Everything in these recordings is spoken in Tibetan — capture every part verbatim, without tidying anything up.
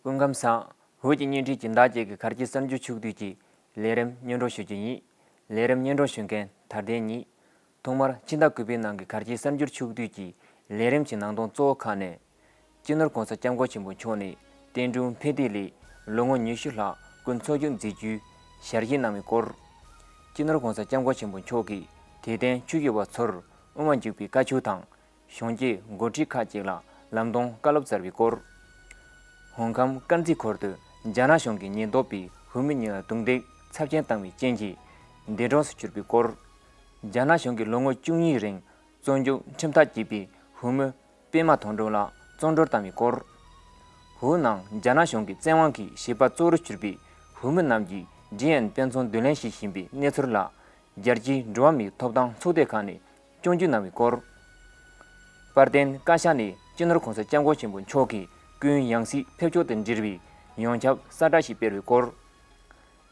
སྐུ་ཁམས་བཟང་། བོད་ཀྱི་བརྙན་འཕྲིན་གྱི་བདག་ཅག་གི་གར་སྐྱིད་གསར་འགྱུར་ཕྱོགས་བསྡུས་ཀྱི་ལས་རིམ་སྙན་སྒྲོན་ཞུ་རྒྱུ་ཡིན། ལས་རིམ་སྙན་སྒྲོན་ཞུ་མཁན་དར་ལྡན་ཡིན། ཐོག་མར་ཕྱི་ཟླ་དགུ་པའི་ནང་གི་གར་སྐྱིད་གསར་འགྱུར་ཕྱོགས་བསྡུས་ཀྱི་ལས་རིམ་གྱི་ནང་དོན་གཙོ་བོ་ཁག་ནི། སྤྱི་ནོར་༸གོང་ས་༸སྐྱབས་མགོན་ཆེན་པོ་མཆོག་ནས་བསྟན་འགྲོའི་ཕན་བདེ་ལས་ལོ་ངོ་ཉི་ཤུ་ལྷག་སྐུ་འཚོ་བཞུགས་མཛད་རྒྱུའི་ཞལ་བཞེས་གནང་བའི་སྐོར། སྤྱི་ནོར་༸གོང་ས་༸སྐྱབས་མགོན་ཆེན་པོ་མཆོག་གིས་དད་ལྡན་ཆོས་ཞུ་བ་ཚོར་དབུ་མ་འཇུག་པའི་བཀའ་ཆོས་དང་། གཞོན་སྐྱེས་འགོ་ཁྲིད་ཁག་ཅིག་ལ་ལམ་སྟོན་བཀའ་སློབ་སྩལ་བའི་སྐོར། ཧོང་ཀང་དཀར་མཛེས་ཁུལ་དུ་རྒྱ་ནག་གཞུང་གི་ཉེན་རྟོག་པས་བོད་མི་གཉིས་ལ་རྡུང་རྡེག་ཚབས་ཆེན་བཏང་བའི་རྐྱེན་གྱིས་འདས་གྲོངས་སུ་གྱུར་པའི་སྐོར། རྒྱ་ནག་གཞུང་གིས་ལོ་ངོ་བཅུ་གཉིས་རིང་བཙོན་འཇུག་ཁྲིམས་ཐག་བཅད་པའི་བོད་མི་པད་མ་དོན་གྲུབ་ལགས་བཙོན་གྲོལ་བཏང་བའི་སྐོར། བོད་ནང་རྒྱ་ནག་གཞུང་གི་བཙན་དབང་གིས་གཞིས་པ་གཙོ་བོར་གྱུར་པའི་བོད་མི་རྣམས་ཀྱིས་ཇི་ཨན་དཔེ་མཚོན་བསྡུ་ལེན་བྱེད་བཞིན་པའི་གནས་ཚུལ་ལ། རྒྱལ་སྤྱིའི་འགྲོ་བ་མིའི་ཐོབ་ཐང་ཚོགས་སྡེ་ཁག་ནས་སྐྱོན་བརྗོད་གནང་བའི་སྐོར། དཔལ་ལྡན་བཀའ་ཤག་ནས་སྤྱི་ནོར་༸གོང་ས་༸སྐྱབས་མགོན་ཆེན་པོ་མཆོག་གི་སྐུའི་ཡང་སྲིད་ཕེབས་ཕྱོགས་དང་འབྲེལ་བའི་ཡོངས་ཁྱབ་གསལ་བསྒྲགས་ཤིག་སྤེལ་བའི་སྐོར།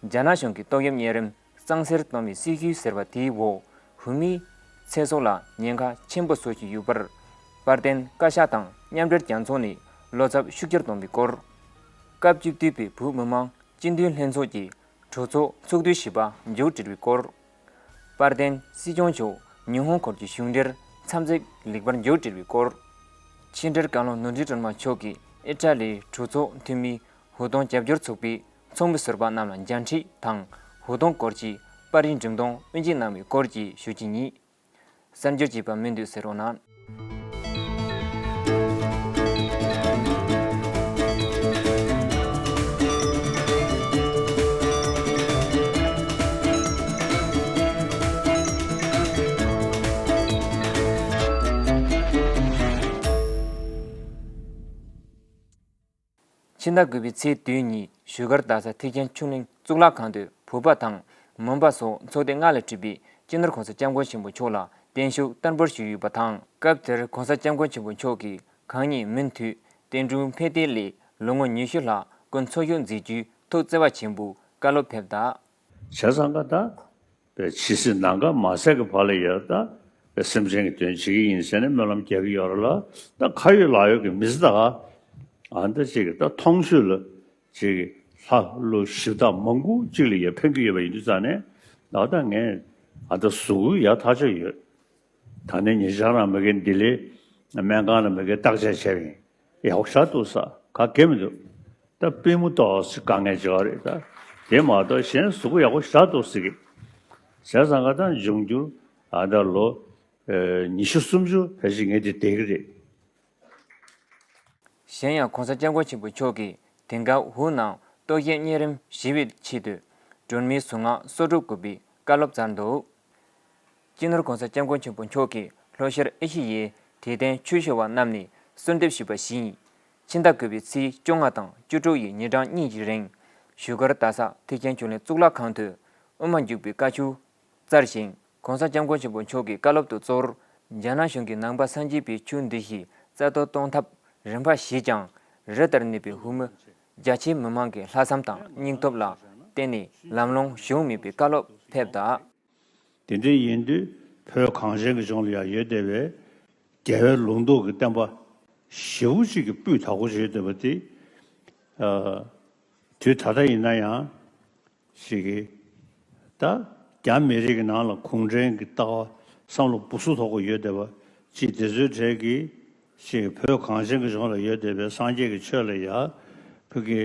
རྒྱ་ནག་གཞུང་གི་ཏོག་དབྱིབས་གཉན་རིམས་གཙང་སེལ་གཏོང་བའི་སྲིད་ཇུས་ཟེར་བ་དེའི་འོག་བོད་མིའི་ཚེ་སྲོག་ལ་ཉེན་ཁ་ཆེན་པོ་བཟོ་བཞིན་ཡོད་པར། དཔལ་ལྡན་བཀའ་ཤག་དང་མཉམ་འབྲེལ་རྒྱལ་ཚོགས་ནས་བློ་འཚབ་ཤུགས་ཆེར་གཏོང་བའི་སྐོར། སྐབས་བཅུ་བདུན་པའི་བོད་མི་མང་སྤྱི་འཐུས་ལྷན་ཚོགས་ཀྱི་གྲོས་ཚོགས་ཚོགས་དུས་བཞི་པ་མཇུག་སྒྲིལ་བའི་སྐོར། དཔལ་ལྡན་སྲིད་སྐྱོང་མཆོག་ཉི་ཧོང་ཁུལ་གྱི་གཞུང་འབྲེལ་འཚམས་གཟིགས་ལེགས་པར་མཇུག་སྒྲིལ་བའི་སྐོར། ཕྱི་འབྲེལ་བཀའ་བློན་ནོར་འཛིན་སྒྲོལ་མ་མཆོག་གིས་ཨི་ཊ་ལིའི་གྲོས་ཚོགས་འཐུས་མིའི་བོད་དོན་རྒྱབ་སྐྱོར་ཚོགས་པའི་ཚོགས་མི་ཟུར་པ་རྣམས་ལ་མཇལ་འཕྲད་དང་བོད་དོན་སྐོར་གྱི་པར་རིས་འགྲེམས་སྟོན་དབུ་འབྱེད་གནང་བའི་སྐོར་གྱི་ཞུ་རྒྱུ་ཡིན། གསར་འགྱུར་རྒྱས་པ་སྨིན་འདུག་ཟེར་རོགས་གནང་། ཕྱི་ཟླ་དགུ་པའི་ཚེས་བདུན་ཉིན་བཞུགས་སྒར་རྡ་ས་ཐེག་ཆེན་ཆོས་གླིང་གཙུག་ལག་ཁང་དུ་བོད་པ་དང་མོན་པ་སོགས་ཚོགས་སྡེ་ལྔ་ལས་གྲུབ་པའི་སྤྱི་ནོར་༸གོང་ས་༸སྐྱབས་མགོན་ཆེན་པོ་མཆོག་ལ་བརྟན་བཞུགས་བསྟར་འབུལ་ཞུས་ཡོད་པ་དང་། སྐབས་དེར་༸གོང་ས་༸སྐྱབས་མགོན་ཆེན་པོ་མཆོག་གིས་གང་ཉིད་མུ་མཐུད་བསྟན་འགྲོའི་ཕན་བདེ་ལས་ལོ་ངོ་ཉི་ཤུ་ལྷག་སྐུ་འཚོ་བཞུགས་མཛད་རྒྱུའི་ཐུགས་བརྩེ་བ་ཆེན་པོའི་བཀའ་སློབ་ཕེབས་གདའ། བྱས་ཙང་ཀ་ད། པའི་ཇི་སྲིད་ནམ་མཁའ་མ་ཟད་ཀྱི་བར་ལ་ཡང་ད་པའི་སེམས་ཅན་གྱི་དོན་བྱེད་ཀྱི་ཡིན་ཟེར་ནས་སྨོན་ལམ་རྒྱག་གི་ཡོད་རེད་ལ། ད་ཁ་ཡོད་ལག་ཡོད་ཀྱི་མི་ཚེ་ད་ག་ཨ་ད་ཅིག་ད་མཐོང་ཆོས་ལ་ཅིག་ལྷ་ཀླུ་གཞི་བདག་མང་པོ་ཅིག་ལ་ཡང་ཕན་གྱི་ཡོད་པ་ཡིན་དུས་ཙང་ནས། ད་ད་ངས་ཨ་ད་གཟུགས་པོ་ཡག་ཐག་ཆོད་ཡོད། ད་ནས་ཉེ་ཆར་རང་མ་གི་ལྡི་ལི་སྨན་ཁང་ལ་མ་གི་བརྟག་དཔྱད་བྱས་པ་ཡིན། ཡག་པོ་ཞེ་དྲག་འདུག་ས་ག་གེ་མི་འདུག་ད་པུས་མོ་ཏོག་ཙམ་དཀའ་ངལ་ཅིག་ཡོད་རེད། ད་དེ་མ་གཏོགས་གཞན་གཟུགས་པོ་ཡག་པོ་ཞེ་དྲག་འདུག་ཟེར་གི། བྱས་ཙང་ཀ་ད་འབྱུང་འགྱུར་ཨ་ད་ལོ་ཉི་ཤུ་སུམ་ཅུ་ཕལ་ཆེར་ངས་འདི་བསྡད་ཀྱི་རེད། གཞན་ཡང་༸གོང་ས་༸སྐྱབས་མགོན་ཆེན་པོ་མཆོག་གིས་དེང་སྐབས་བོད་ནང་ཏོག་དབྱིབས་གཉན་རིམས་ཞི་བའི་ཆེད་དུ་སྒྲོལ་མའི་གཟུངས་སྔགས་སོ་དྲུག་བསྐུལ་བའི་བཀའ་སློབ་སྩལ་འདུག་སྤྱི་ནོར་༸གོང་ས་༸སྐྱབས་མགོན་ཆེན་པོ་མཆོག་གིས་ལྷོ་ཤར་ཨེ་ཤི་ཡའི་དད་ལྡན་ཆོས་ཞུ་བ་རྣམས་ནས་གསོལ་འདེབས་ཞུས་པ་བཞིན། ཕྱི་ཟླ་དགུ་པའི་ཚེས་བཅོ་ལྔ་དང་བཅུ་དྲུག་ཡི་ཉིན་གྲངས་གཉིས་ཀྱི་རིང་བཞུགས་སྒར་རྡ་ས་ཐེག་ཆེན་ཆོས་གླིང་གཙུག་ལག་ཁང་དུ་དབུ་མ་འཇུག་པའི་བཀའ་ཆོས་སྩལ་ཞིང་། ༸གོང་ས་༸སྐྱབས་མགོན་ཆེན་པོ་མཆོག་གི་བཀའ་སློབ་ཏུ་གཙོ་བོར་རྒྱ་ནག་གཞུང་གིས་ནང་པ་སངས་རྒྱས་པའི་ཆོས་འདི་ཞིག་རྩ་གཏོར་གཏོང་ཐབས་རིམ་པ་བཞིས་ཀྱང་རི་ལྟར་གནས་པའི་བོད་མི་རྒྱ་ཆེའི་མི་མང་གི་ལྷག་བསམ་དང་སྙིང་སྟོབས་ལ་བརྟེན་ནས་ལམ་ལྷོང་བྱུང་མེད་པའི་བཀའ་སློབ་ཕེབས་གདའ། དེ་འདྲ་ཡིན་དུས་བོད་གངས་ཅན་གྱི་ལྗོངས་ལ་ཡང་ཡོད་བསྡད་པའི་རྒྱལ་བའི་ལུང་རྟོགས་ཀྱི་བསྟན་པ་ཞེ་པོ་ཅིག་གི་སྤུས་དག་པོ་ཞིག་ཡོད་བསྡད་པ་དེ། ཨ། དུས་ད་ལྟ་ཡིན་ན་ཡང་ཞིག་གིས་ད་རྒྱ་མི་རིགས་ཀྱི་ནང་ལ་གུང་ཁྲན་གྱི་ལྟ་བ་བསམ་བློ་སྦུ་སུབ་ཐོག་གི་ཡོད་བསྡད་པ་ཅིག་དེ་ཚོའི་གྲས་ཀྱིས་ཞིག་བོད་གངས་ཅན་གྱི་ལྗོངས་ལ་ཡོད་བསྡད་པའི་སངས་རྒྱས་ཀྱི་ཆོས་ལ་ཡང་ཕ་གི་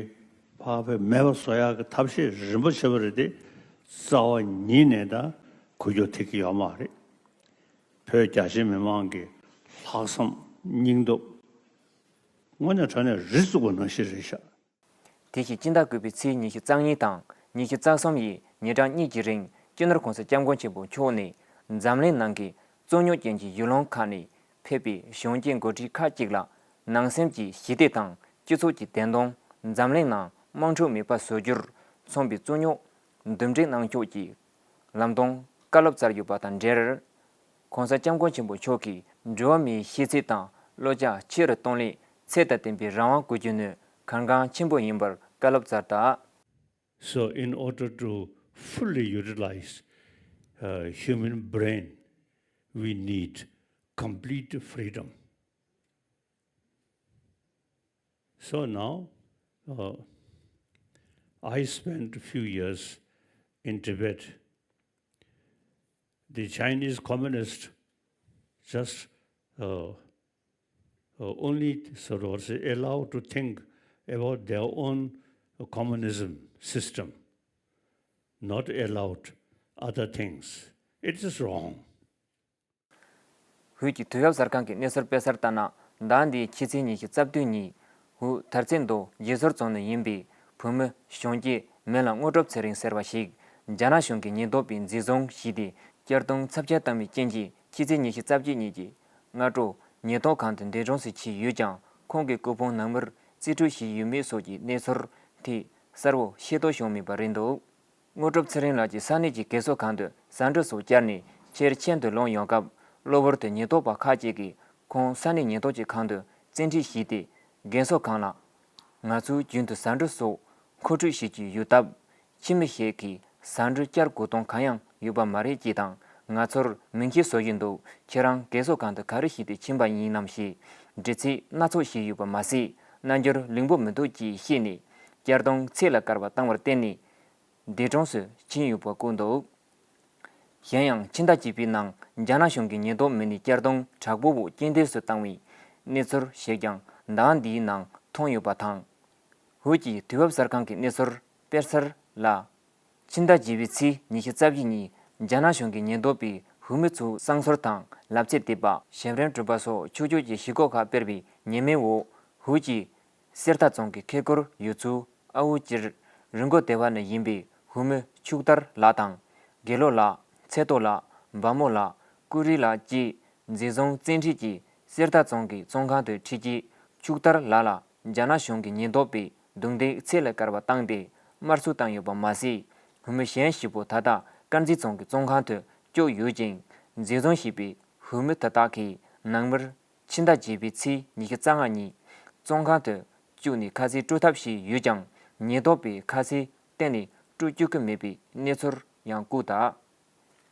ཕར་བོད་མེད་པ་བཟོ་ཡག་གི་ཐབས་ཤེས་རིམ་པ་བྱས་པ་རེད་དེ། རྩ་བ་ཉིད་ནས་ད་འགུལ་སྐྱོད་ཐེབས་ཀྱི་ཡོད་མ་རེད། བོད་རྒྱ་ཆེ་མི་མང་གི་ལྷག་བསམ་སྙིང་སྟོབས་དངོས་གནས་དྲང་གནས་རི་བཙུགས་པ་ནང་བཞིན་རེད་ཤག་དེ་བཞིན་སྤྱི་ཟླ་དགུ་པའི་ཚེས་ཉི་ཤུ་རྩ་གཉིས་དང་ཉི་ཤུ་རྩ་གསུམ་ཡི་ཉིན་གྲངས་གཉིས་ཀྱི་རིང་སྤྱི་ནོར་༸གོང་ས་༸སྐྱབས་མགོན་ཆེན་པོ་མཆོག་ནས་འཛམ་གླིང་ནང་གི་རྩོད་རྙོག་ཅན་གྱི་ཡུལ་ལུང་ཁག་ནས་ཕེབས་པའི་གཞོན་སྐྱེས་འགོ་ཁྲིད་ཁག་ཅིག་ལ་ནང་སེམས་ཀྱི་ཞི་བདེ་དང་སྤྱི་ཚོགས་ཀྱི་བདེན་དོན། འཛམ་གླིང་ནང་དམངས་ཁྲོད་མེད་པ་བཟོ་རྒྱུར་མཚོན་པའི་རྩོད་རྙོག་འདུམ་འགྲིག་གནང་ཕྱོགས་ཀྱི་ལམ་སྟོན་བཀའ་སློབ་སྩལ་ཡོད་པ་དང་འབྲེལ། ༸གོང་ས་༸སྐྱབས་མགོན་ཆེན་པོ་མཆོག་གིས་འགྲོ་བ་མིའི་ཤེས་ཚད་དང་བློ་རྒྱ་ཆེ་རུ་གཏོང་སླད་ཚད་དང་ལྡན་པའི་རང་དབང་དགོས་རྒྱུ་ནི་གལ་འགངས་ཆེན་པོ་ཡིན་པར་བཀའ་སློབ་སྩལ་གདའ། So in order to fully utilize uh, human brain, we need complete freedom. So now, Uh, I spent a few years in Tibet. The Chinese communists just uh, uh, only sort of was allowed to think about their own communism system, not allowed other things. It is wrong. བོད་ཀྱི་དུས་བབ་གསར་ཁང་གི་གནས་ཚུལ་སྤེལ་གསལ་ལྟར་ན། ཟླ་འདིའི་ཕྱི་ཚེས་ཉི་ཤུ་རྩ་བདུན་ཉིན། བོད་མཐར་སྐྱེལ་མདོ་རྗེས་སོར་རྫོང་ནས་ཡིན་པའི་བོད་མི་གཞོན་སྐྱེས་མིང་ལ་དངོས་གྲུབ་ཚེ་རིང་ཟེར་བ་ཞིག་རྒྱ་ནག་གཞུང་གིས་ཉེན་རྟོག་པས་འཛིན་བཟུང་བྱས་ཏེ། བསྐྱར་གཏོང་ཚབས་ཆེན་བཏང་བའི་རྐྱེན་གྱིས། ཕྱི་ཚེས་ཉི་ཤུ་རྩ་བརྒྱད་ཉིན་གྱི་སྔ་དྲོ་ཉེན་རྟོག་ཁང་དུ་འདས་གྲོངས་སུ་ཕྱིན་ཡོད་ཀྱང་། ཁོང་གི་སྐུ་ཕུང་ནང་མིར་རྩིས་སྤྲོད་བྱས་ཡོད་མེད་སོགས་ཀྱི་གནས་ཚུལ་ཐད་གསལ་བོ་ཤེས་རྟོགས་བྱུང་མེད་པ་རེད་འདུག་དངོས་གྲུབ་ཚེ་རིང་ལགས་ཀྱི་ས་གནས་ཀྱི་རྒས་གསོ་ཁང་དུ་ཟ་འབྲུ་སོགས་བསྐྱར་ནས་ཕྱིར་ཁྱིམ་དུ་ལོག་ཡོང་སྐབས། གློ་བུར་དུ་ཉེན་རྟོག་པ་ཁག་ཅིག་གིས་ཁོང་ས་གནས་ཉེན་རྟོག་ཅིག་ཁང་དུ་བཙན་ཁྲིད་བྱས་ཏེ། རྒས་གསོ་ཁང་ལ། ང་ཚོས་རྒྱུན་དུ་ཟ་འབྲུ་སོགས་མཁོ་སྤྲོད་བྱེད་ཀྱི་ཡོད་སྟབས། ཁྱིམ་མི་ཞིག་གིས་ཟ་འབྲུ་བསྐྱར་བགོ་གཏོང་གང་ཡང་ཡོད་པ་མ་རེད་ཅེས་དང་། ང་ཚོར་མིང་ཤས་བཟོ་བཞིན་འདུག་ཁྱེད་རང་རྒས་གསོ་ཁང་དུ་ག་རེ་བྱས་ཏེ་ཕྱིན་པ་ཡིན་ནམ་ཞེས་འདྲི་ཚིག་སྣ་ཚོགས་བྱས་ཡོད་པ་མ་ཟད། རྣལ་འབྱོར་ལིང་པོ་མི་འདུག་ཅེས་བཤད་ནས། བསྐྱར་གཏོང་ཚད་ལས་བརྒལ་བ་བཏང་བར་བརྟེན་ནས། འདས་གྲོངས་སུ་ཕྱིན་ཡོད་པ་བཀོད་འདུག་གཞན་ཡང་ཕྱི་ཟླ་བརྒྱད་པའི་ནང་རྒྱ་ནག་གཞུང་གིས་ཉེན་རྟོག་མི་སྣས་བསྐྱར་གཏོང་དྲག་པོ་བོ་རྐྱེན་འདས་སུ་བཏང་བའི་གནས་ཚུལ་ཞིག་ཀྱང་ཟླ་བ་འདིའི་ནང་ཐོན་ཡོད་པ་དང་། བོད་ཀྱི་དུས་བབ་གསར་ཁང་གི་གནས་ཚུལ་སྤེལ་གསལ་ལ། ཕྱི་ཟླ་བརྒྱད་པའི་ཚེས་ཉི་ཤུ་རྩ་བཞི་ཉིན་རྒྱ་ནག་གཞུང་གི་ཉེན་རྟོག་པས་བོད་མི་ཚོའི་བསང་གསོལ་དང་ལབ་ཙེ་འདེབས་པ། ཞབས་རིམ་སྒྲུབ་པ་སོགས་ཕྱོགས་བསྐྱོད་ཀྱི་བྱེད་སྒོ་ཁག་སྤེལ་བའི་ཉེས་མིང་འོག་བོད་ཀྱི་གསེར་རྟ་རྫོང་གི་ཁེ་སྐོར་ཡུལ་ཚོའི་ཨ་འུ་སྤྱིར་རི་མགོ་སྡེ་བ་ནས་ཡིན་པའི་བོད་མི་ཕྱུག་དར་ལགས་དང་། དགེ་ལོ་ལགས། ཚེ་ཏོ་ལགས། འབའ་མོ་ལགས། ཀུ་རི་ལགས་བཅས་འཛིན་བཟུང་བཙན་ཁྲིད་ཀྱིས་གསེར་རྟ་རྫོང་གི་བཙོན་ཁང་དུ་ཁྲིད་རྗེས། ཕྱུག་དར་ལགས་ལ་རྒྱ་ནག་གཞུང་གི་ཉེན་རྟོག་པས་རྡུང་རྡེག་ཚད་ལས་བརྒལ་བ་བཏང་སྟེ་དམར་གསོད་བཏང་ཡོད་པ་མ་ཟད། བོད་མི་གཞན་བཞི་པོ་ད་ལྟ་དཀར་མཛེས་རྫོང་གི་བཙོན་ཁང་དུ་བཅུག་ཡོད་ཅིང་། འཛིན་བཟུང་བྱས་པའི་བོད་མི་དེ་དག་གི་ནང་མིར་ཕྱི་ཟླ་བརྒྱད་པའི་ཚེས་ཉི་ཤུ་རྩ་ལྔ་ཉིན་བཙོན་ཁང་དུ་བཅུག་ནས་ཁ་གསལ་སྤྲོད་ཐབས་བྱས་ཡོད་ཀྱང་། ཉེན་རྟོག་པས་ཁ་གསལ་གཏན་ནས་སྤྲོད་བཅུག་གི་མེད་པའི་གནས་ཚུལ་ཡང་བཀོད་གདའ།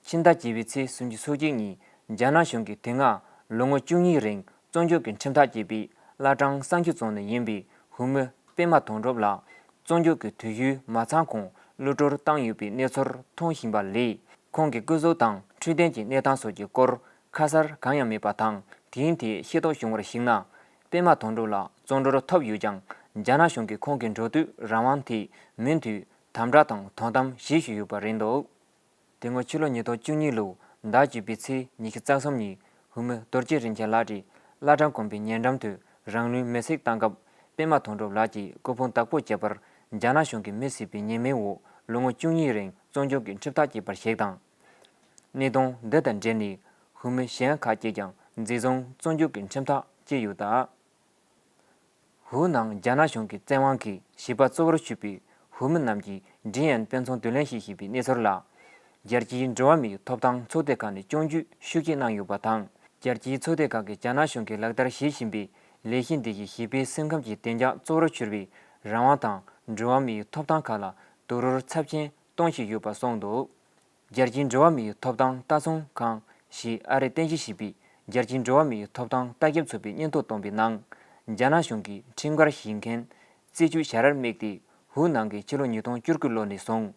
ཕྱི་ཟླ་བརྒྱད་པའི་ཚེས་སུམ་ཅུ་སོ་གཅིག་ཉིན་རྒྱ་ནག་གཞུང་གིས་དེ་སྔ་ལོ་ངོ་བཅུ་གཉིས་རིང་བཙོན་འཇུག་གི་ཁྲིམས་ཐག་བཅད་པའི་བླ་བྲང་བསང་ཆུ་རྫོང་ནས་ཡིན་པའི་བོད་མི་པད་མ་དོན་གྲུབ་ལགས་བཙོན་འཇུག་གི་དུས་ཡུན་མ་ཚང་གོང་གློད་བཀྲོལ་བཏང་ཡོད་པའི་གནས་ཚུལ་མཐོང་བཞིན་པ་ལས། ཁོང་གི་སྐུ་གཟུགས་དང་འཕྲོད་བསྟེན་གྱི་གནས་སྟངས་སོགས་ཀྱི་སྐོར་ཁ་གསལ་གང་ཡང་མེད་པ་དང་། དེའི་ཐད་ཤེས་རྟོགས་བྱུང་བར་གཞིགས་ན། པད་མ་དོན་གྲུབ་ལགས་བཙོན་གྲོལ་ཐོབ་ཡོད་ཀྱང་། རྒྱ་ནག་གཞུང་གིས་ཁོང་གི་འགྲོ་སྡོད་རང་དབང་ཐད་མུ་མཐུད་དམ་དྲག་དང་དོ་དམ་བྱེད་བཞིན་ཡོད་པ་རེད་འདུག་དེ་སྔོན་ཕྱི་ལོ་ཉིས་སྟོང་བཅུ་གཉིས་ལོའི་ཟླ་བརྒྱད་པའི་ཚེས་ཉི་ཤུ་རྩ་གསུམ་ཉིན་བོད་མི་རྡོ་རྗེ་རིན་ཆེན་ལགས་ཀྱིས་བླ་བྲང་དགོན་པའི་ཉེ་འགྲམ་དུ་རང་ལུས་མེར་སྲེག་བཏང་སྐབས། པད་མ་དོན་གྲུབ་ལགས་ཀྱི་སྐུ་ཕུང་བདག་པོ་བྱས་པར་རྒྱ་ནག་གཞུང་གིས་མི་བསད་པའི་ཉེས་མིང་འོག་ལོ་ངོ་བཅུ་གཉིས་རིང་བཙོན་འཇུག་གི་ཁྲིམས་ཐག་བཅད་པ་ཞིག་དང་། གནད་དོན་འདི་དང་འབྲེལ་ནས་བོད་མི་གཞན་ཁག་ཅིག་ཀྱང་འཛིན་བཟུང་བཙོན་འཇུག་གི་ཁྲིམས་ཐག་བཅད་ཡོད་གདའ། བོད་ནང་རྒྱ་ནག་གཞུང་གི་བཙན་དབང་གིས་བྱིས་པ་གཙོ་བོར་གྱུར་པའི་བོད་མི་རྣམས་ཀྱིས་ཌི་ཨེན་དཔེ་མཚོན་བསྡུ་ལེན་བྱེད་བཞིན་པའི་གནས་ཚུལ་ལ། རྒྱལ་སྤྱིའི་འགྲོ་བ་མིའི་ཐོབ་ཐང་ཚོགས་སྡེ་ཁག་ནས་སྐྱོན་བརྗོད་ཤུགས་ཆེ་གནང་ཡོད་པ་དང་། རྒྱལ་སྤྱིའི་ཚོགས་སྡེ་ཁག་གིས་རྒྱ་ནག་གཞུང་གིས་ལག་བསྟར་བྱེད་བཞིན་པའི་ལས་གཞི་འདི་ཡིས་བྱིས་པའི་སེམས་ཁམས་ཀྱི་བདེ་འཇགས་གཙོ་བོར་གྱུར་པའི་རང་དབང་དང་འགྲོ་བ་མིའི་ཐོབ་ཐང་ཁག་ལ་རྡོག་རོལ་ཚབས་ཆེན་གཏོང་བཞིན་ཡོད་པ་གསུངས་འདུག་རྒྱལ་སྤྱིའི་འགྲོ་བ་མིའི་ཐོབ་ཐང་ལྟ་སྲུང་ཁང་ཞེས་ཨ་རིར་རྟེན་གཞི་བྱས་པའི་རྒྱལ་སྤྱིའི་འགྲོ་བ་མིའི་ཐོབ་ཐང་ལྟ་ཞིབ་ཚོགས་པས་སྙན་ཐོ་བཏོན་པའི་ནང་། རྒྱ་ནག་གཞུང་གིས་ཁྲིམས་འགལ་བྱེད་མཁན་རྩད་གཅོད་བྱ་རར་དམིགས་ཏེ། བོད་ནང་གི་ཕྱི་ལོ་ཉིས་སྟོང་བཅུ་དགུ་ལོ་ནས་བཟུང་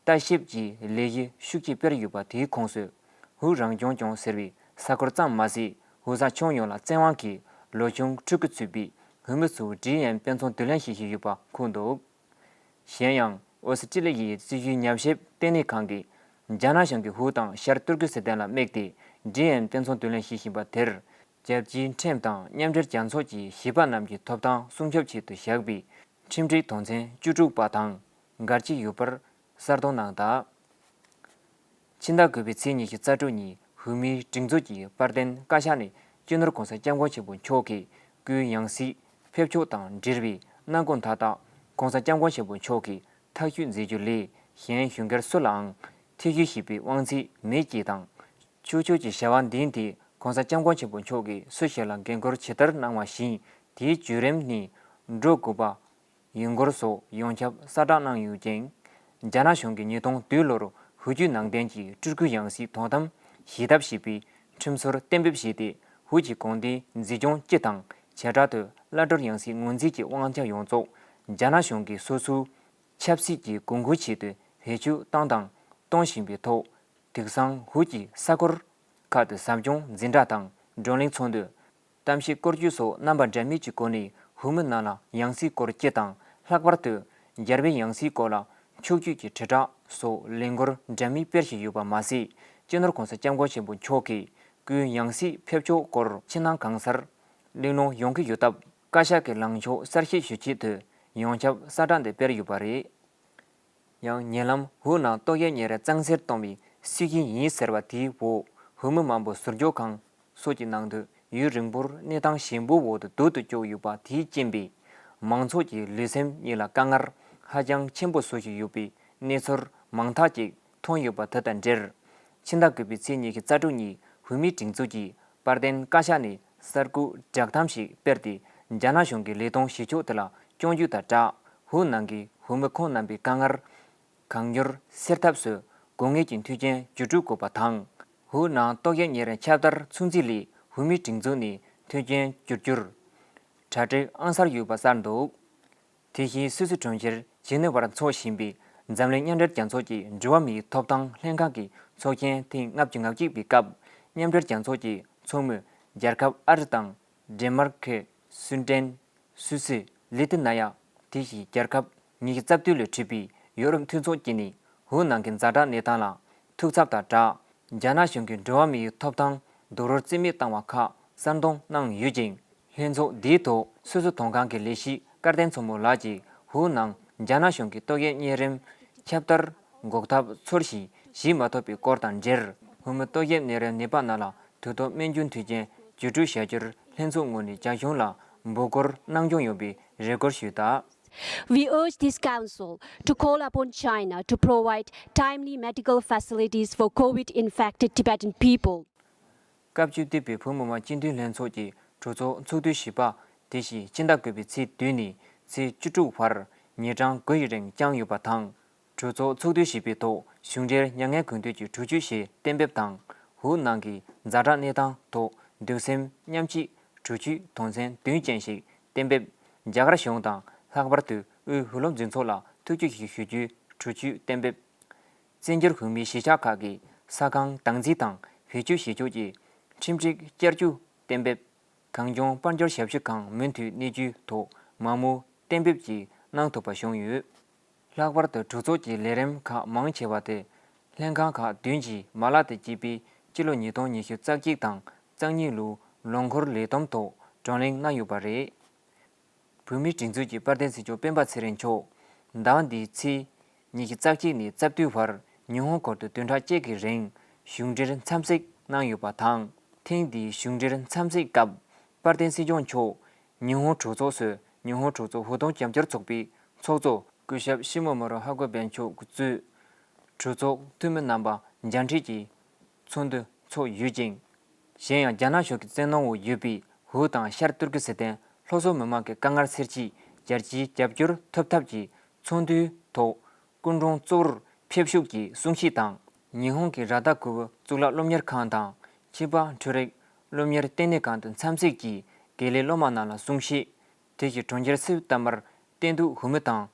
ལྟ་ཞིབ་ཀྱི་ལས་གཞི་ཤུགས་ཆེ་སྤེལ་ཡོད་པ། དེའི་ཁོངས་སུ་བོད་རང་སྐྱོང་ལྗོངས་ཟེར་བའི་ས་ཁུལ་ཙམ་མ་ཟད། བོད་ས་ཁྱོན་ཡོངས་ལ་བཙན་དབང་གིས་ལོ་ཆུང་ཕྲུ་གུ་ཚུད་པའི་བོད་མི་ཚོའི་ཌི་ཨེན་དཔེ་མཚོན་བསྡུ་ལེན་བྱེད་བཞིན་ཡོད་པ་འཁོད་འདུག་གཞན་ཡང་། ཨོ་སི་ཀྲི་ལི་ཡའི་རྩིས་ཞིབ་ཉམས་ཞིབ་ལྟེ་གནས་ཁང་གིས། རྒྱ་ནག་གཞུང་གིས་བོད་དང་ཤར་ཏུར་ཀི་སི་ཐན་ལ་དམིགས་ཏེ། ཌི་ཨེན་དཔེ་མཚོན་བསྡུ་ལེན་བྱེད་བཞིན་པ་དེར། རྒྱལ་སྤྱིའི་ཁྲིམས་དང་མཉམ་འབྲེལ་རྒྱལ་ཚོགས་ཀྱིས་བྱིས་པ་རྣམས་ཀྱི་ཐོབ་ཐང་སྲུང་སྐྱོབ་ཆེད་དུ་བཞག་པའི་ཁྲིམས་སྒྲིག་དོན་ཚན་བཅུ་དྲུག་པ་དང་འགལ་གྱི་ཡོད་པར་གསལ་སྟོན་གནང་གདའ། ཕྱི་ཟླ་དགུ་པའི་ཚེས་ཉི་ཤུ་རྩ་དྲུག་ཉིན་བོད་མིའི་སྒྲིག་འཛུགས་ཀྱི་དཔལ་ལྡན་བཀའ་ཤག་ནས་སྤྱི་ནོར་༸གོང་ས་༸སྐྱབས་མགོན་ཆེན་པོ་མཆོག་གི་སྐུའི་ཡང་སྲིད་ཕེབས་ཕྱོགས་དང་འབྲེལ་བའི་གནང་སྒོ་མཐའ་དག་༸གོང་ས་༸སྐྱབས་མགོན་ཆེན་པོ་མཆོག་གིས་ཐག་གཅོད་མཛད་རྒྱུ་ལས། གཞན་གཞུང་སྒེར་སུ་ལའང་ཐེ་བྱུས་བྱེད་པའི་དབང་ཚད་མེད་ཅེས་དང་། ཕྱོགས་ཆོས་ཀྱི་བྱ་བ་འདིའི་ཐད་༸གོང་ས་༸སྐྱབས་མགོན་ཆེན་པོ་མཆོག་གིས་སུ་ཞིག་ལ་འགན་འཁུར་ཇི་ལྟར་གནང་བ་བཞིན་དེའི་བརྒྱུད་རིམ་ནས་འགྲོ་དགོས་པ་ཡིན་སྐོར་སོགས་ཡོངས་ཁྱབ་གསལ་བསྒྲགས་གནང་ཡོད་ཅིང་། རྒྱ་ནག་གཞུང་གིས་ཉིས་སྟོང་བདུན་ལོར་བོད་བརྒྱུད་ནང་བསྟན་གྱི་སྤྲུལ་སྐུའི་ཡང་སྲིད་དོ་དམ་བྱེད་ཐབས་ཞེས་པའི་ཁྲིམས་སྲོལ་གཏན་འབེབས་བྱས་ཏེ། བོད་ཀྱི་གུང་སྡེའི་མཛེས་ལྗོངས་སྤྱི་དང་བྱེ་བྲག་ཏུ་བླ་སྤྲུལ་ཡང་སྲིད་ངོས་འཛིན་གྱི་དབང་ཆ་ཡོངས་རྫོགས་ རྒྱ་ནག་གཞུང་གིས་སོ་སོའི་ཆབ་སྲིད་ཀྱི་གོང་བཀུར་ཆེད་དུ་བེད་སྤྱོད་བཏང་དང་གཏོང་བཞིན་པའི་ཐོག་དེང་སང་ཧུའུ་ཅི་ས་ཁུལ་ཁག་ཏུ་ཟབ་སྦྱོང་འཛིན་གྲྭ་དང་བགྲོ་གླེང་ཚོགས་འདུ། གཏམ་བཤད་སྐོར་སྐྱོད་སོགས་རྣམ་པ་འདྲ་མིན་གྱི་སྒོ་ནས་བོད་མི་རྣམས་ལ་ཡང་སྲིད་སྐོར་སྤྱི་དང་ལྷག་པར་དུ་རྒྱལ་བའི་ཡང་སྲིད་སྐོར་ལ་ཕྱོགས་བསྐྱོད་ཀྱི་དྲིལ་བསྒྲགས་སོགས་ལས་འགུལ་འདྲ་མིན་སྤེལ་བཞིན་ཡོད་པ་མ་ཟད། སྤྱི་ནོར་༸གོང་ས་༸སྐྱབས་མགོན་ཆེན་པོ་མཆོག་གིས་སྐུའི་ཡང་སྲིད་ཕེབས་ཕྱོགས་སྐོར་ཕྱི་ནང་གང་སར་གླེང་སློང་ཡོང་གི་ཡོད་སྟབས། བཀའ་ཤག་གི་ལངས་ཕྱོགས་གསལ་བཤད་ཞུ་ཆེད་དུ་ཡོངས་ཁྱབ་གསལ་བསྒྲགས་འདི་སྤེལ་ཡོད་པ་རེད། ཡང་ཉེ་ལམ་བོད་ནང་ཏོག་དབྱིབས་གཉན་རིམས་གཙང་སེལ་གཏོང་བའི་སྲིད་བྱུས་ཡིན་ཟེར་བ་དེའི་འོག་བོད་མི་མང་པོ་ཟུར་འཇོག་ཁང་སོགས་ཀྱི་ནང་དུ་ཡུན་རིང་པོར་གནས་སྟངས་ཞན་པོའི་འོག་ཏུ་སྡུག་ཏུ་བཅུག་ཡོད་པ་དེའི་རྐྱེན་པས། མང་ཚོགས་ཀྱི་ལུས་སེམས་གཉིས་ལ་དཀའ་ངལ་ཧ་ཅང་ཆེན་པོ་བཟོ་བཞིན་ཡོད་པའི་གནས་ཚུལ་མང་དག་ཅིག་ཐོན་ཡོད་པ་དེ་དང་འབྲེལ། ཕྱི་ཟླ་དགུ་པའི་ཚེས་ཉི་ཤུ་རྩ་དྲུག་ཉིན་བོད་མིའི་སྒྲིག་འཛུགས་ཀྱི་དཔལ་ལྡན་བཀའ་ཤག་ནས་གསར་འགོད་བསྒྲགས་གཏམ་ཞིག་སྤེལ་ཏེ། རྒྱ་ནག་གཞུང་གི་ལས་དོན་བྱེད་ཕྱོགས་དེ་ལ་སྐྱོན་བརྗོད་དང་སྦྲགས། བོད་ནང་གི་བོད་མི་ཁོང་རྣམ་པའི་དཀའ་ངལ་གང་མྱུར་སེལ་ཐབས་སུ་དགོས་ངེས་ཀྱི་མཐུན་རྐྱེན་བཅུ་དྲུག་དགོས་པ་དང་། བོད་ནང་ཏོག་དབྱིབས་གཉན་རིམས་ཁྱབ་གདལ་ཚོད་འཛིན་སླད་བོད་མིའི་སྒྲིག་འཛུགས་ནས་མཐུན་རྐྱེན་བསྒྱུར་རྒྱུར་གྲ་སྒྲིག་ཨང་གསར་ཡོད་པ་གསལ་འདུག་དེ་བཞིན་སུད་སི་གྲོང་ཁྱེར་ཇི་ནི་ཝར་འཚོགས་བཞིན་པའི་འཛམ་གླིང་མཉམ་འབྲེལ་རྒྱལ་ཚོགས་ཀྱི་འགྲོ་བ་མིའི་ཐོབ་ཐང་ལྷན་ཁང་གི་ཚོགས་ཆེན་ཐེངས་ལྔ་བཅུ་ང་གཅིག་པའི་སྐབས། མཉམ་འབྲེལ་རྒྱལ་ཚོགས་ཀྱི་ཚོགས་མི་རྒྱལ་ཁབ་ཨ་རི་དང་ཌེན་མར་ཁི། སུན་ཏན། སུད་སི། ལི་ཐི་ན་ཡ། དེ་བཞིན་རྒྱལ་ཁབ་ཉི་ཤུ་རྩ་བདུན་ལས་གྲུབ་པའི་ཡོ་རོབ་མཐུན་ཚོགས་ཀྱིས་ནི་བོད་ནང་གི་ཛ་དྲག་གནས་སྟངས་ལ་ཐུགས་འཚབ་དང་སྦྲགས། རྒྱ་ནག་གཞུང་གིས་འགྲོ་བ་མིའི་ཐོབ་ཐང་རྡོག་རོལ་རྩིས་མེད་བཏང་བ་ཁག་གསལ་སྟོན་གནང་ཡོད་ཅིང་། ལྷན་ཚོགས་འདིའི་ཐོག་སོ་སོའི་དོན་ཁང་གི་ལས་བྱེད་སྐལ་ལྡན་མཚོ་མོ་ལགས་ཀྱིས་བོད་ནང་རྒྱ་ནག་གཞུང་གིས་ཏོག་དབྱིབས་གཉན་རིམས་ཁྱབ་གདལ་འགོག་ཐབས་ཚོར་ཞིང་ཞི་མ་ཐོབ་པའི་སྐོར་དང་འབྲེལ། བོད་མི་ཏོག་དབྱིབས་གཉན་རིམས་ནད་པ་རྣམས་ལ་དུས་ཐོག་སྨན་བཅོས་མཐུན་རྐྱེན་བཅུ་དྲུག་བྱ་རྒྱུར་ལྷན་ཚོགས་ངོས་ནས་རྒྱ་གཞུང་ལ་འབོད་སྐུལ་གནང་སྐྱོང་ཡོང་བའི་རེ་སྐུལ་ཞུས་གདའ། We urge this council to call upon China to provide timely medical facilities for COVID infected Tibetan people. སྐབས་བཅུ་བདུན་པའི་བོད་མི་མང་སྤྱི་འཐུས་ལྷན་ཚོགས་ཀྱི་གྲོས་ཚོགས་ཚོགས་དུས་བཞི་པ་དེ་བཞིན་ཕྱི་ཟླ་དགུ་པའི་ཚེས་བདུན་ནས་ཚེས་བཅུ་དྲུག་བར་ཉིན་གྲངས་དགུ་ཡི་རིང་བསྐྱངས་ཡོད་པ་དང་། གྲོས་ཚོགས་ཚོགས་དུས་བཞི་པའི་ཐོག་གཞུང་འབྲེལ་མྱ་ངན་གུས་འདུད་ཀྱི་གྲོས་ཆོད་ཞིག་གཏན་འབེབས་དང་། བོད་ནང་གི་ཛ་དྲག་གནས་སྟངས་ཐོག་གདུང་སེམས་མཉམ་སྐྱེད་གྲོས་ཆོད་དོན་ཚན་བདུན་ཅན་ཞིག་གཏན་འབེབས། རྒྱ་གར་གཞུང་དང་ལྷག་པར་དུ་དབུས་བོད་སློབ་འཛིན་ཚོགས་ལ་ཐུགས་རྗེ་ཆེ་ཞུ་རྒྱུའི་གྲོས་ཆོད་གཏན་འབེབས། བཙན་བྱོལ་བོད་མིའི་གཞིས་ཆགས་ཁག་གི་ས་ཁང་སྟངས་འཛིན་དང་བེད་སྤྱོད་བྱེད་ཕྱོགས་ཀྱི་ཁྲིམས་སྒྲིག་བསྐྱར་བཅོས་གཏན་འབེབས། གངས་ལྗོངས་དཔལ་འབྱོར་ཞབས་ཞུ་ཁང་མུ་མཐུད་གནས་རྒྱུའི་ཐོག་མང་མོས་གཏན་འབེབས་ཀྱིས་གནང་ཐུབ་པ་བྱུང་ཡོད། ལྷག་པར་དུ་གྲོས་ཚོགས་ཀྱི་ལས་རིམ་ཁག་མང་ཆེ་བ་དེ་ལྷན་ཁང་ཁག་བདུན་གྱི་མ་ལག་དང་བཅས་པའི་སྤྱི་ལོ་ཉིས་སྟོང་ཉི་ཤུ་རྩ་གཅིག་དང་རྩ་གཉིས་ལོའི་ལོ་འཁོར་ལས་བསྡོམས་ཐོག་བགྲོ་གླེང་གནང་ཡོད་པ་རེད། བོད་མིའི་སྒྲིག་འཛུགས་ཀྱི་དཔལ་ལྡན་སྲིད་སྐྱོང་སྤེན་པ་ཚེ་རིང་མཆོག་ཟླ་བ་འདིའི་ཚེས་ཉི་ཤུ་རྩ་གཅིག་ནས་རྩ་བདུན་བར་ཉི་ཧོང་སྐོར་དུ་བདུན་ཕྲག་གཅིག་གི་རིང་གཞུང་འབྲེལ་འཚམས་གཟིགས་གནང་ཡོད་པ་དང་། ཐེངས་འདིའི་གཞུང་འབྲེལ་འཚམས་གཟིགས་སྐབས་དཔལ་ལྡན་སྲིད་སྐྱོང་མཆོག་ཉི་ཧོང་གྲོས་ཚོགས་སུ་ཉི་ཧོང་གྲོས་ཚོགས་བོད་དོན་རྒྱབ་སྐྱོར་ཚོགས་པའི་ཚོགས་གཙོ་སྐུ་ཞབས་ཤི་མོ་མོ་རོ་ཧ་གོ་བན་མཆོག་གཙོས་གྲོས་ཚོགས་འཐུས་མི་རྣམ་པ་མཇལ་འཕྲད་ཀྱིས་ཚོགས་འདུ་འཚོགས་ཡོད་ཅིང་། གཞན་ཡང་རྒྱ་ནག་གཞུང་གི་བཙན་གནོན་འོག་ཡོད་པའི་བོད་དང་ཤར་ཏུར་ཀི་སི་ཐན་ལྷོ་སོག་མི་མང་གི་དཀའ་ངལ་སེལ་ཆེད་རྒྱལ་སྤྱིའི་རྒྱབ་སྐྱོར་ཐོབ་ཐབས་ཀྱི་ཚོགས་འདུའི་ཐོག་སྐུ་མགྲོན་གཙོ་བོར་ཕེབས་ཞུགས་ཀྱིས་གསུང་བཤད་དང་། ཉི་ཧོང་གི་ར་ཏ་ཁུ་བོ་གཙུག་ལག་སློབ་གཉེར་ཁང་དང་ཆིབ་པ་འཕྲུལ་རིག་སློབ་གཉེར་ལྟེ་གནས་ཁང་དུ་འཚམས་གཟིགས་ཀྱིས་དགེ་ལས་སློབ་མ་རྣམས་ལ་གསུང་བཤད། དེ་བཞིན་གྲོང་ཁྱེར་སིབ་ཏ་མར་བསྟན་འདུས་བོད་མི་དང་།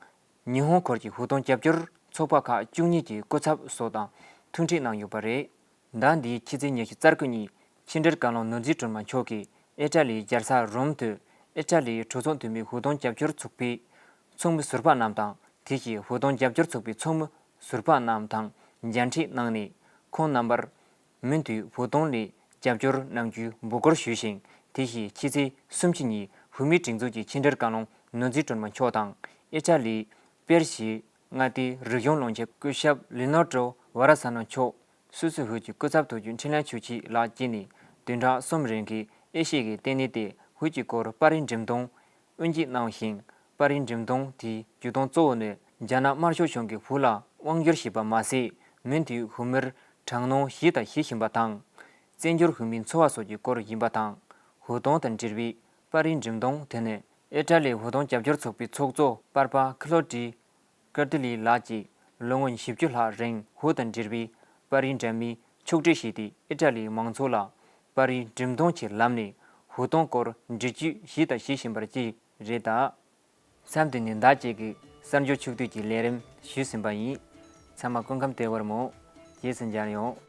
ཉི་ཧོང་ཁུལ་གྱི་བོད་དོན་རྒྱབ་སྐྱོར་ཚོགས་པ་ཁག་བཅུ་གཉིས་ཀྱི་སྐུ་ཚབ་སོགས་དང་ཐུག་འཕྲད་གནང་ཡོད་པ་རེད། ཟླ་འདིའི་ཕྱི་ཚེས་ཉི་ཤུ་རྩ་དགུ་ཉིན་ཕྱི་འབྲེལ་བཀའ་བློན་ནོར་འཛིན་སྒྲོལ་མ་མཆོག་གིས་ཨི་ཊ་ལིའི་རྒྱལ་ས་རོམ་དུ་ཨི་ཊ་ལིའི་གྲོས་ཚོགས་འཐུས་མིའི་བོད་དོན་རྒྱབ་སྐྱོར་ཚོགས་པའི་ཚོགས་མི་ཟུར་པ་རྣམས་དང་། དེ་བཞིན་བོད་དོན་རྒྱབ་སྐྱོར་ཚོགས་པའི་ཚོགས་མི་ཟུར་པ་རྣམས་དང་མཇལ་འཕྲད་གནང་ནས། ཁོང་རྣམ་པར་མུ་མཐུད་བོད་དོན་ལ་རྒྱབ་སྐྱོར་གནང་རྒྱུའི་འབོད་སྐུལ་ཞུས་ཤིང་། དེ་བཞིན་ཕྱི་ཚེས་སུམ་ཅུ་ཉིན་བོད་མིའི་སྒྲིག་འཛུགས་ཀྱི་ཕྱི་འབྲེལ་བཀའ་བློན་ནོར་འཛིན་སྒྲོལ་མ་མཆོག་དང་། ཨི་ཊ་ལིའི་པེ་རི་སིའི་མངའ་སྡེའི་རིག་གཞུང་སློབ་ཆེན་སྐུ་ཞབས་ལི་ནོར་ཏྲོ་ཝ་ར་ས་ན་མཆོག་སུད་སི་བོད་ཀྱི་སྐུ་ཚབ་དོན་གཅོད་འཕྲིན་ལས་ཆོས་སྐྱིད་ལགས་བཅས་ནས་བདུན་ཕྲག་གསུམ་རིང་གི་ཨེ་ཤི་ཡའི་ལྟེ་གནས་ཏེ་བོད་ཀྱི་སྐོར་པར་རིས་འགྲེམས་སྟོན་དབུ་འབྱེད་གནང་ཞིང་། པར་རིས་འགྲེམས་སྟོན་དེའི་བརྗོད་དོན་གཙོ་བོ་ནི་རྒྱ་ནག་དམར་ཤོག་གཞུང་གིས་བོད་ལ་དབང་བསྒྱུར་བྱས་པ་མ་ཟད། མུ་མཐུད་བོད་མིར་དྲག་གནོན་བྱས་དང་བྱེད་བཞིན་པ་དང་། བཙན་བྱོལ་བོད་མིའི་འཚོ་བ་སོགས་ཀྱི་སྐོར་ཡིན་པ་དང་། བོད་དོན་དང་འབྲེལ་བའི་པར་རིས་འགྲེམས་སྟོན་དེ་ནི་ཨི་ཊ་ལིའི་བོད་དོན་རྒྱབ་སྐྱོར་ཚོགས་པའི་ཚོགས་གཙོ་པར་པ་ཁི་ལོ་ཏི་ཀར་ཏི་ལི་ལགས་ཀྱིས་ལོ་ངོ་བཞི་བཅུ་ལྷག་རིང་བོད་དང་འབྲེལ་བའི་པར་རིས་འདྲ་མིན་ཕྱོགས་སྒྲིག་བྱས་ཏེ། ཨི་ཊ་ལིའི་མང་ཚོགས་ལ་པར་རིས་འགྲེམས་སྟོན་གྱི་ལམ་ནས་བོད་དོན་སྐོར་འགྲེལ་བརྗོད་བྱས་དང་བྱེད་བཞིན་པ་བཅས་རེད་གདའ། མཚམས་འདི་ནས་ཟླ་གཅིག་གི་གསར་འགྱུར་ཕྱོགས་བསྡུས་ཀྱི་ལས་རིམ་ཞུས་ཟིན་པ་ཡིན། ཚང་མ་སྐུ་ཁམས་བདེ་བར་སྨོན། རྗེས་སུ་མཇལ་ཡོང་།